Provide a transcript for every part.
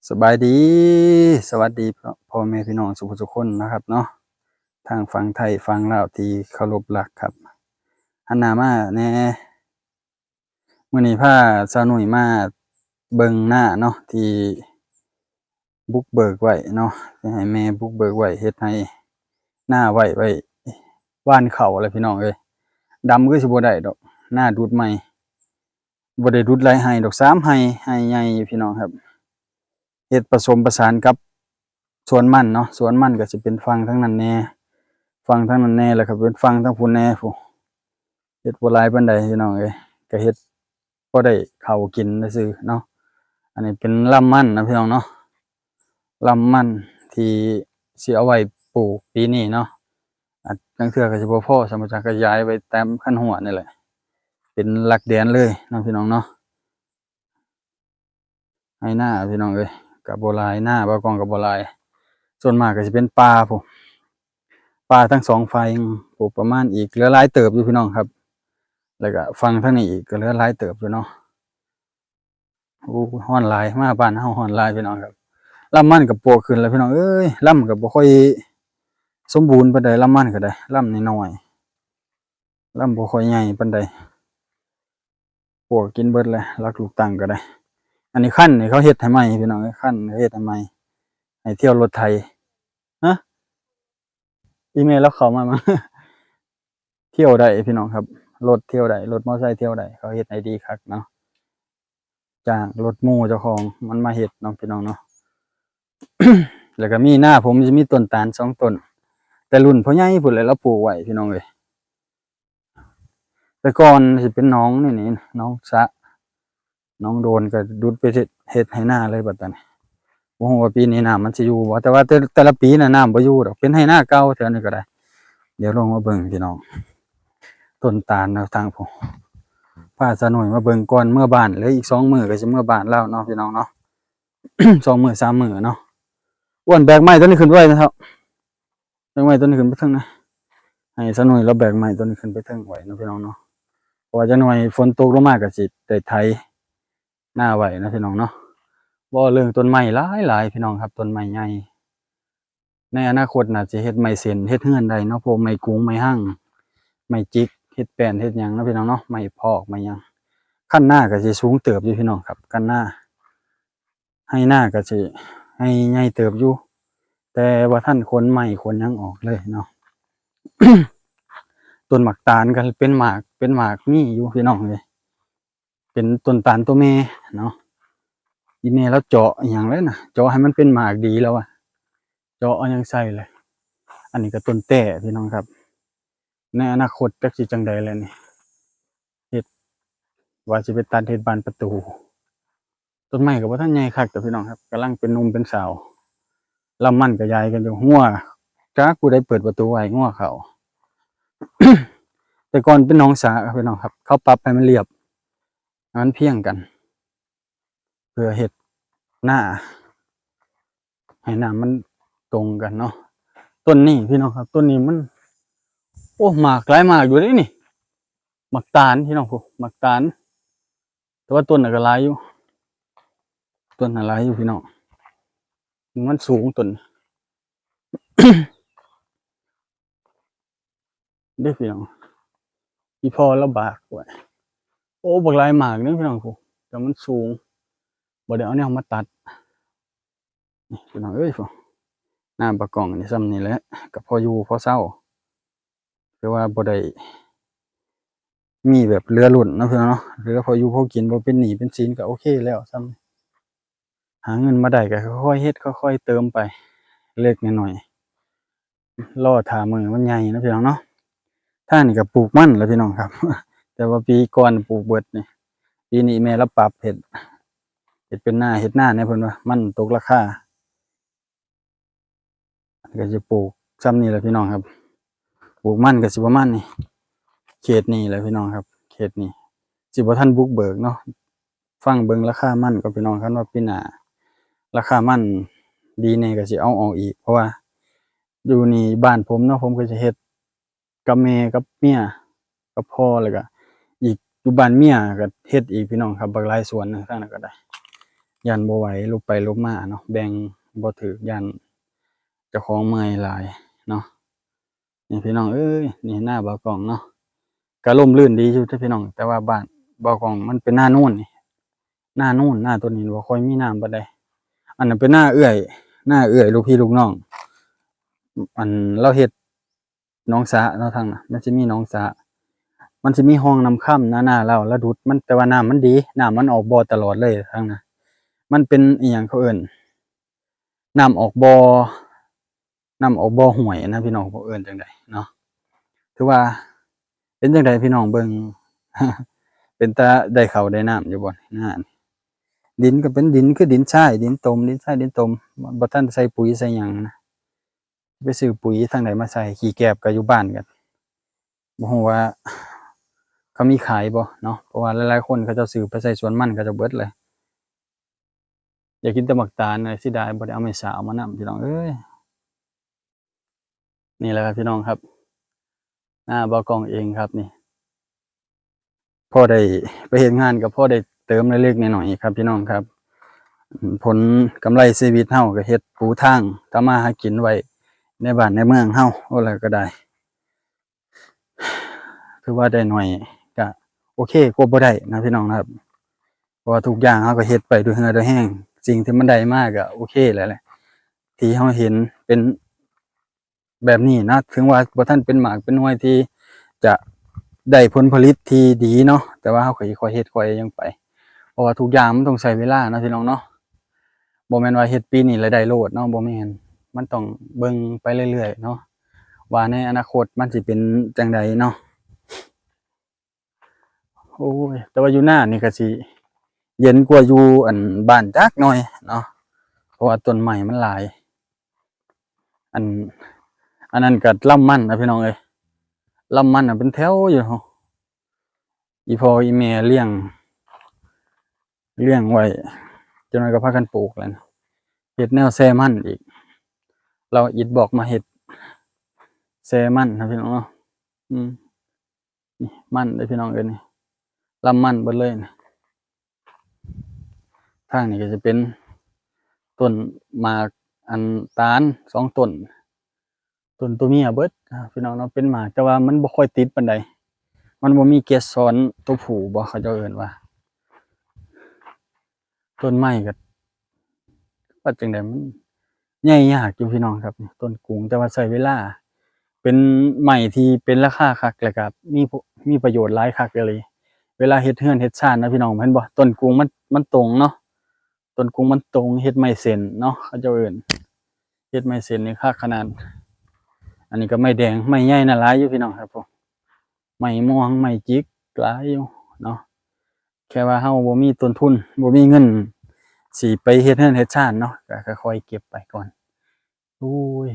ສະບາຍດີ ສະຫວັດດີພໍ່ແມ່ພີ່ນ້ອງສູ່ຜູ້ສູ່ຄົນນະຄັບເນາະ ທາງຝັ່ງໄທຝັ່ງລາວທີ່ເຄົາລົບຮັກຄັບ ຫັນໜ້າມາແດ່. ມື້ນີ້ພາສາວໜຸ່ຍມາເບິ່ງນາເນາະ ທີ່ບຸກເບີກໄວ້ເນາະ ທີ່ໃຫ້ແມ່ບຸກເບີກໄວ້ ເຮັດໄຮ່ນາໄວ້ ໄວ້ຫວ່ານເຂົ້າແຫຼະພີ່ນ້ອງເອີຍ. ດຳຄືຊິບໍ່ໄດ້ດອກ ນາດຸດໃໝ່ ບໍ່ໄດ້ດຸດຫຼາຍໄຮ່ດອກ ສາມໄຮ່ ໄຮ່ໃຫຍ່ພີ່ນ້ອງຄັບ. ເຮັດປະສົມປະສານກັບສວນມັນເນາະ ສວນມັນກໍຊິເປັນຝັ່ງທາງນັ້ນແດ່ ຝັ່ງທາງນັ້ນແດ່ ແລ້ວກໍເປັນຝັ່ງທາງພຸ້ນແດ່ພຸ້ນ. ເຮັດບໍ່ຫຼາຍປານໃດພີ່ນ້ອງເອີຍ ກໍເຮັດພໍໄດ້ເຂົ້າກິນຊື່ໆເນາະ. ອັນນີ້ເປັນລຳມັນນະພີ່ນ້ອງເນາະ ລຳມັນທີ່ຊິເອົາໄວ້ປູກປີນີ້ເນາະ. ອາດ ລາງເທື່ອກໍຊິບໍ່ພໍ ສຳມະຈະຂະຫຍາຍໄວ້ຕາມຄັນຮົ້ວນີ້ແຫຼະ ເປັນຫຼັກແດນເລີຍເນາະພີ່ນ້ອງເນາະ. ໄຮ່ນາພີ່ນ້ອງເອີຍ ກໍບໍ່ຫຼາຍ ນາບ່າວກອງກໍບໍ່ຫຼາຍ ສ່ວນມາກກໍຊິເປັນປ່າພຸ້ນ ປ່າທັງສອງຝັ່ງພຸ້ນ ປະມານອີກເຫຼືອຫຼາຍເຕີບຢູ່ພີ່ນ້ອງຄັບ. ແລ້ວກໍຝັ່ງທາງນີ້ອີກກໍເຫຼືອຫຼາຍເຕີບຢູ່ເນາະ. ໂອ້ ຮ້ອນຫຼາຍ ມາບ້ານເຮົາຮ້ອນຫຼາຍພີ່ນ້ອງຄັບ. ລຳມັນກໍປວກຂຶ້ນແລ້ວພີ່ນ້ອງເອີຍ ລຳກໍບໍ່ຄ່ອຍສົມບູນປານໃດ ລຳມັນກໍໄດ້ ລຳນ້ອຍໆ ລຳບໍ່ຄ່ອຍໃຫຍ່ປານໃດ. ປວກກິນເບິດແລ້ວ ຫຼັກລູກຕັ້ງກໍໄດ້. ອັນນີ້ຄັນນີ້ເຂົາເຮັດໃຫ້ໃໝ່ພີ່ນ້ອງເອີຍ ຄັນເຂົາເຮັດໃຫ້ໃໝ່ ໃຫ້ທ່ຽວລົດໄຖ. ຮະ ອີເມລລາວເຂົ້າມາ ມາ ທ່ຽວໄດ້ພີ່ນ້ອງຄັບ ລົດທ່ຽວໄດ້ ລົດມໍໄຊທ່ຽວໄດ້ ເຂົາເຮັດໃຫ້ດີຄັກເນາະ. ຈ້າງລົດໝູ່ເຈົ້າຂອງມັນມາເຮັດເນາະພີ່ນ້ອງເນາະ. ແລ້ວກໍມີນາຜົມຊິມີຕົ້ນຕານສອງຕົ້ນ ແຕ່ລຸ້ນພໍ່ໃຫຍ່ພຸ້ນແຫຼະ ລາວປູກໄວ້ພີ່ນ້ອງເອີຍ. ແຕ່ກ່ອນຊິເປັນໜອງນີ້ ນີ້ໜອງສະ ໜອງໂດນ ກໍດຸດໄປເຮັດ ເຮັດໄຮ່ນາເລີຍບັດຕອນນີ້. ບໍ່ຮູ້ວ່າປີນີ້ນ້ຳມັນຊິຢູ່ບໍ່ ແຕ່ວ່າແຕ່ ແຕ່ລະປີນະນ້ຳບໍ່ຢູ່ດອກ ເປັນໄຮ່ນາເກົ່າແຖວນີ້ກໍໄດ້. ດຽວລົງມາເບິ່ງພີ່ນ້ອງ ຕົ້ນຕານເນາະ ທາງພຸ້ນ ພາສາວໜຸ່ຍມາເບິ່ງກ່ອນເມືອບ້ານ ເຫຼືອອີກສອງມື້ກໍຊິເມືອບ້ານແລ້ວເນາະພີ່ນ້ອງເນາະ. ສອງມື້ສາມມື້ເນາະ. ອ້ວນ ແບກໄມ້ຕົວນີ້ຂຶ້ນໄວ້ນະເຖົ້າ ແບກໄມ້ຕົວນີ້ຂຶ້ນໄປເທິງນະ ໃຫ້ສາວໜຸ່ຍລາວແບກໄມ້ຕົວນີ້ຂຶ້ນໄປເທິງໄວ້ເນາະພີ່ນ້ອງເນາະ. ເພາະວ່າຈັກໜ່ອຍຝົນຕົກລົງມາກໍຊິໄດ້ໄຖນາໄວ້ເນາະພີ່ນ້ອງເນາະ. ເວົ້າເລື່ອງຕົ້ນໄມ້ຫຼາຍໆ ພີ່ນ້ອງຄັບ ຕົ້ນໄມ້ໃຫຍ່ ໃນອະນາຄົດໜ້າຈະເຮັດໄມ້ເສັ້ນ ເຮັດເຮືອນໄດ້ເນາະ ພວກໄມ້ກຸງ ໄມ້ຮັງ ໄມ້ຈິກ ເຮັດແປ້ນເຮັດຫຍັງເນາະພີ່ນ້ອງເນາະ ໄມ້ພອກ ໄມ້ຫຍັງ. ຄັນນາກໍຊິສູງເຕີບຢູ່ພີ່ນ້ອງຄັບ ຄັນນາ ໄຮ່ນາກໍຊິໄຮ່ໃຫຍ່ເຕີບຢູ່ ແຕ່ບໍ່ທັນຂົນໄມ້ຂົນຫຍັງອອກເລີຍເນາະ. ຕົ້ນໝາກຕານກໍເປັນໝາກ ເປັນໝາກມີຢູ່ພີ່ນ້ອງເອີຍ ເປັນຕົ້ນຕານຕົວແມ່ເນາະ. ອີແມ່ລາວເຈາະອີຫຍັງແລ້ວນະ ເຈາະໃຫ້ມັນເປັນໝາກດີແລ້ວວ່າ ເຈາະເອົາຫຍັງໃສ່ແຫຼະ. ອັນນີ້ກໍຕົ້ນແຕ້ພີ່ນ້ອງຄັບ ໃນອະນາຄົດຈັກຊິຈັ່ງໃດແຫຼະນີ້ ເຮັດ ວ່າຊິໄປຕັດເຮັດບານປະຕູ. ຕົ້ນໄມ້ກໍບໍ່ທັນໃຫຍ່ຄັກດອກພີ່ນ້ອງຄັບ ກຳລັງເປັນໜຸ່ມເປັນສາວ. ລຳມັນກໍຢາຍກັນຢູ່ ງົວ ຈັກຜູ້ໃດເປີດປະຕູໄວ້ ງົວເຂົ້າ. ແຕ່ກ່ອນເປັນໜອງສະພີ່ນ້ອງຄັບ ເຂົາປັບໃຫ້ມັນລຽບ ໃຫ້ມັນພຽງກັນ ເພື່ອເຮັດນາ ໃຫ້ນ້ຳມັນຕົງກັນເນາະ. ຕົ້ນນີ້ພີ່ນ້ອງຄັບ ຕົ້ນນີ້ມັນ ໂອ້ ໝາກຫຼາຍໝາກຢູ່ເດ້ນີ້ ໝາກຕານພີ່ນ້ອງ ໝາກຕານ. ແຕ່ວ່າຕົ້ນນະກໍຫຼາຍຢູ່ ຕົ້ນນະຫຼາຍຢູ່ພີ່ນ້ອງ ມັນສູງຕົ້ນ ເດ້ພີ່ນ້ອງ ອີພໍ່ລະບາກໄວ້. ໂອ້ ບັກຫຼາຍໝາກເດ້ພີ່ນ້ອງ ແຕ່ມັນສູງ ບໍ່ໄດ້ເອົາແນວມາຕັດ. ນີ້ພີ່ນ້ອງເອີຍ ນາປາກອງນີ້ຊ່ຳນີ້ແຫຼະ ກໍພໍຢູ່ພໍເຊົາ ຄືວ່າບໍ່ໄດ້ມີແບບເຫຼືອລົ້ນເນາະພີ່ນ້ອງເນາະ ເຫຼືອພໍຢູ່ພໍກິນ ບໍ່ເປັນໜີ້ເປັນສິນ ກໍໂອເຄແລ້ວຊ່ຳນີ້. ຫາເງິນມາໄດ້ກໍຄ່ອຍໆເຮັດ ຄ່ອຍໆເຕີມໄປເລັກໆນ້ອຍໆ. ລໍຖ້າມື້ມັນໃຫຍ່ເນາະພີ່ນ້ອງເນາະ. ທາງນີ້ກໍປູກມັນແຫຼະພີ່ນ້ອງຄັບ ແຕ່ວ່າປີກ່ອນປູກເບິດນີ້ ປີນີ້ແມ່ລາວປັບເຮັດ ເຮັດເປັນນາ ເຮັດນາແດ່ເພິ່ນວ່າ ມັນຕົກລາຄາ. ກໍຊິປູກຊ່ຳນີ້ແຫຼະພີ່ນ້ອງຄັບ ປູກມັນກໍຊິປະມານນີ້ ເຂດນີ້ແຫຼະພີ່ນ້ອງຄັບ ເຂດນີ້ຊິບໍ່ທັນບຸກເບີກເນາະ. ຟັງເບິ່ງລາຄາມັນກ່ອນພີ່ນ້ອງ ຄັນວ່າປີໜ້າລາຄາມັນດີແດ່ກໍຊິເອົາອອກອີກ ເພາະວ່າຢູ່ນີ້ບ້ານຜົມເນາະ ຜົມກໍຊິເຮັດກັບແມ່ກັບເມຍກັບພໍ່ ແລ້ວກໍອີກຢູ່ບ້ານເມຍກໍເຮັດອີກພີ່ນ້ອງຄັບ ບັກຫຼາຍສວນທາງນັ້ນກໍໄດ້. ຢ້ານບໍ່ໄຫວ ຫຼົບໄປຫຼົບມາເນາະ ແບ່ງບໍ່ຖືກ ຢ້ານເຈົ້າຂອງເມື່ອຍຫຼາຍເນາະ. ນີ້ພີ່ນ້ອງເອີຍ ນີ້ນາບ່າວກ້ອງເນາະ ກໍຮົ່ມລື່ນດີຢູ່ເດ້ພີ່ນ້ອງ ແຕ່ວ່າບ້ານບ່າວກ້ອງມັນເປັນນາໂນນນີ້ ນາໂນນ ນາໂຕນີ້ບໍ່ຄ່ອຍມີນ້ຳປານໃດ. ອັນນັ້ນເປັນນາເອື້ອຍ ນາເອື້ອຍລູກພີ່ລູກນ້ອງ ອັນລາວເຮັດໜອງສະເນາະ ທາງນັ້ນມັນຊິມີໜອງສະ ມັນຊິມີຮ່ອງນ້ຳຄຳນະ ນາລາວລະດຸດມັນ ແຕ່ວ່ານ້ຳມັນດີ ນ້ຳມັນອອກບໍ່ຕະຫຼອດເລີຍທາງນັ້ນ ມັນເປັນອີ່ຫຍັງເຂົາເອີ້ນ ນ້ຳອອກບໍ່ ນ້ຳອອກບໍ່ຫ້ວຍນະພີ່ນ້ອງ ບໍ່ເອີ້ນຈັ່ງໃດເນາະ. ຖືວ່າເປັນຈັ່ງໃດພີ່ນ້ອງເບິ່ງ ເປັນຕາໄດ້ເຂົ້າໄດ້ນ້ຳຢູ່ບໍ່ ນານີ້? ດິນກໍເປັນດິນ ຄືດິນຊາຍ ດິນຕົມ ດິນຊາຍ ດິນຕົມ ບໍ່ທັນໃສ່ປຸຍໃສ່ຫຍັງນະ. ໄປຊື້ປຸຍທາງໃດມາໃສ່ ຂີ້ແກບກໍຢູ່ບ້ານກັນ ບໍ່ຮູ້ວ່າເຂົາມີຂາຍບໍ່ເນາະ ເພາະວ່າຫຼາຍໆຄົນເຂົາເຈົ້າຊື້ໄປໃສ່ສວນມັນເຂົາເຈົ້າເບິດເລີຍ. ຢາກກິນແຕ່ໝາກຕານ ເສຍດາຍບໍ່ໄດ້ເອົາແມ່ສາວມານຳ ພີ່ນ້ອງເອີຍ. ນີ້ແຫຼະຄັບພີ່ນ້ອງຄັບ ນາບ່າວກ້ອງເອງຄັບນີ້ ພໍໄດ້ໄປເຮັດງານກໍພໍໄດ້ເຕີມເລັກໆນ້ອຍໆຄັບພີ່ນ້ອງຄັບ. ຜົນກຳໄລຊີວິດເຮົາກໍເຮັດປູທາງທຳມາຫາກິນໄວ້ໃນບ້ານໃນເມືອງເຮົາ ໂອ້ ແລ້ວກໍໄດ້ ຖືວ່າໄດ້ໜ້ອຍກະໂອເຄ ກວ່າບໍ່ໄດ້ນະພີ່ນ້ອງນະຄັບ ເພາະວ່າທຸກຢ່າງເຮົາກໍເຮັດໄປດ້ວຍເຫື່ອດ້ວຍແຮງ ສິ່ງທີ່ມັນໄດ້ມາກໍໂອເຄແລ້ວແຫຼະ ທີ່ເຮົາເຫັນເປັນແບບນີ້ນະ ເຖິງວ່າບໍ່ທັນເປັນໝາກເປັນໜ່ວຍທີ່ຈະໄດ້ຜົນຜະລິດທີ່ດີເນາະ ແຕ່ວ່າເຮົາກໍຄ່ອຍເຮັດຄ່ອຍຫຍັງໄປ ເພາະວ່າທຸກຢ່າງມັນຕ້ອງໃຊ້ເວລາເນາະພີ່ນ້ອງເນາະ. ບໍ່ແມ່ນວ່າເຮັດປີນີ້ແລ້ວໄດ້ໂລດເນາະ ບໍ່ແມ່ນ ມັນຕ້ອງເບິ່ງໄປເລື້ອຍໆເນາະ ວ່າໃນອະນາຄົດມັນຊິເປັນຈັ່ງໃດເນາະ. ໂອ້ຍ ແຕ່ວ່າຢູ່ນານີ້ກໍຊິເຢັນກວ່າຢູ່ອັນບ້ານຈັກໜ້ອຍເນາະ ເພາະວ່າຕົ້ນໄມ້ມັນຫຼາຍ. ອັນ ອັນນັ້ນກໍລຳມັນນະພີ່ນ້ອງເອີຍ ລຳມັນນະເປັນແຖວຢູ່ ອີ່ພໍ່ອີ່ແມ່ລ້ຽງ ລ້ຽງໄວ້ ຈັກໜ້ອຍກໍພາກັນປູກແລ້ວ ເຮັດແນວແຊ່ມັນອີກ ລາວອິດບອກມາເຮັດແຊ່ມັນນະພີ່ນ້ອງເນາະ. ອືມ ນີ້ມັນເດ້ພີ່ນ້ອງເອີຍ ນີ້ລຳມັນເບິດເລີຍນີ້. ທາງນີ້ກໍຈະເປັນຕົ້ນໝາກອັນຕານສອງຕົ້ນ ຕົ້ນຕົວເມຍເບິດພີ່ນ້ອງເນາະ ເປັນໝາກ ແຕ່ວ່າມັນບໍ່ຄ່ອຍຕິດປານໃດ ມັນບໍ່ມີເກສອນຕົວຜູ້ບໍ່ ເຂົາເຈົ້າເອີ້ນວ່າ. ຕົ້ນໄມ້ກໍວ່າຈັ່ງໃດ ມັນໃຫຍ່ຍາກຢູ່ພີ່ນ້ອງຄັບ ຕົ້ນກຸງ ແຕ່ວ່າໃຊ້ເວລາ ເປັນໄມ້ທີ່ເປັນລາຄາຄັກ ແລ້ວກໍມີ ມີປະໂຫຍດຫຼາຍຄັກອີ່ຫຼີ ເວລາເຮັດເຮືອນເຮັດຊານນະພີ່ນ້ອງ ເຫັນບໍ່ ຕົ້ນກຸງມັນ ມັນຕົງເນາະ ຕົ້ນກຸງມັນຕົງ ເຮັດໄມ້ເສັ້ນເນາະ ເຂົາເຈົ້າເອີ້ນ ເຮັດໄມ້ເສັ້ນນີ້ຄັກຂະໜາດ. ອັນນີ້ກໍໄມ້ແດງ ໄມ້ໃຫຍ່ນະຫຼາຍຢູ່ພີ່ນ້ອງຄັບ ໄມ້ມ່ວງ ໄມ້ຈິກ ຫຼາຍຢູ່ເນາະ ແຄ່ວ່າເຮົາບໍ່ມີຕົ້ນທຶນ ບໍ່ມີເງິນຊິໄປເຮັດເຮືອນເຮັດຊານເນາະ ກໍຄ່ອຍໆເກັບໄປກ່ອນ. ໂອ້ຍ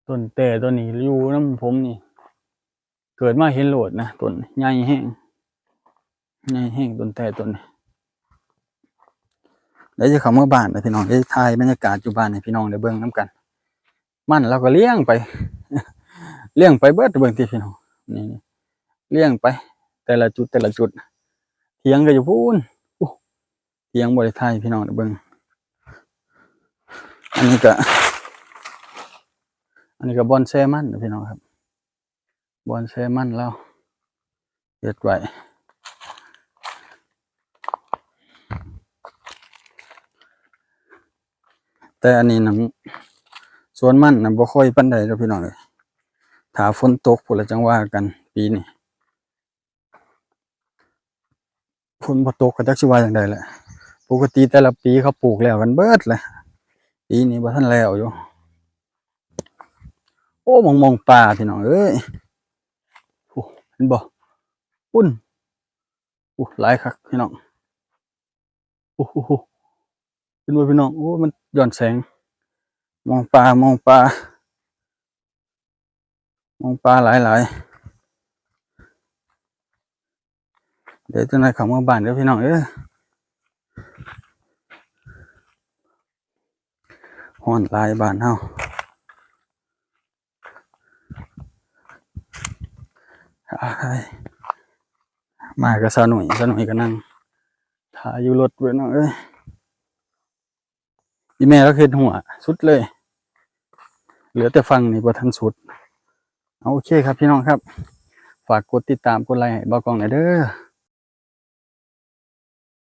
ຕົ້ນແຕ້ຕົ້ນນີ້ຢູ່ນຳຜົມນີ້ ເກີດມາເຫັນໂລດນະ ຕົ້ນໃຫຍ່ແຮງ ໃຫຍ່ແຮງຕົ້ນແຕ້ຕົ້ນນີ້. ດຽວຈະເຂົ້າເມືອບ້ານແລ້ວພີ່ນ້ອງ ດຽວຖ່າຍບັນຍາກາດຢູ່ບ້ານໃຫ້ພີ່ນ້ອງໄດ້ເບິ່ງນຳກັນ. ມັນລາວກໍລ້ຽງໄປ ລ້ຽງໄປເບິດ ເບິ່ງຕິພີ່ນ້ອງ ນີ້ ລ້ຽງໄປແຕ່ລະຈຸດ ແຕ່ລະຈຸດ ຖຽງກໍຢູ່ພຸ້ນ ໂອ້ ຖຽງບໍ່ໄດ້ຖ່າຍໃຫ້ພີ່ນ້ອງໄດ້ເບິ່ງ. ອັນນີ້ກໍ ອັນນີ້ກໍບ່ອນແຊ່ມັນນະພີ່ນ້ອງຄັບ ບ່ອນແຊ່ມັນລາວເຮັດໄວ້ ແຕ່ອັນນີ້ນະ ສວນມັນນະບໍ່ຄ່ອຍປານໃດດອກພີ່ນ້ອງເອີຍ ຖ້າຝົນຕົກພຸ້ນລະຈັ່ງວ່າກັນປີນີ້. ຝົນບໍ່ຕົກກໍຈັກຊິວ່າຈັ່ງໃດແຫຼະ ປົກກະຕິແຕ່ລະປີເຂົາປູກແລ້ວກັນເບິດແຫຼະ ປີນີ້ບໍ່ທັນແລ້ວຢູ່. ໂອ້ ມອງ ມອງປາພີ່ນ້ອງເອີຍ ໂອ້ ເຫັນບໍ່ ພຸ້ນ ໂອ້ ຫຼາຍຄັກພີ່ນ້ອງ ໂອ້ໂຫ ເຫັນບໍ່ພີ່ນ້ອງ ໂອ້ ມັນຍ້ອນແສງ ມອງປາ ມອງປາ ມອງປາຫຼາຍໆ. ດຽວຈັ່ງໃດເຂົ້າເມືອບ້ານເດີພີ່ນ້ອງເອີຍ ຮ້ອນຫຼາຍບ້ານເຮົາ ອ້າຍ ມາກັບສາວໜຸ້ຍ ສາວໜຸ້ຍກໍນັ່ງ ຖ້າຢູ່ລົດເວີຍນ້ອງເອີຍ. ອີແມ່ລາວເຮັດຫົວສຸດເລີຍ ເຫຼືອແຕ່ຝັ່ງນີ້ບໍ່ທັນສຸດ. ເອົາ ໂອເຄຄັບພີ່ນ້ອງຄັບ ຝາກກົດຕິດຕາມກົດໄລໃຫ້ບ່າວກ້ອງແດ່ເດີ.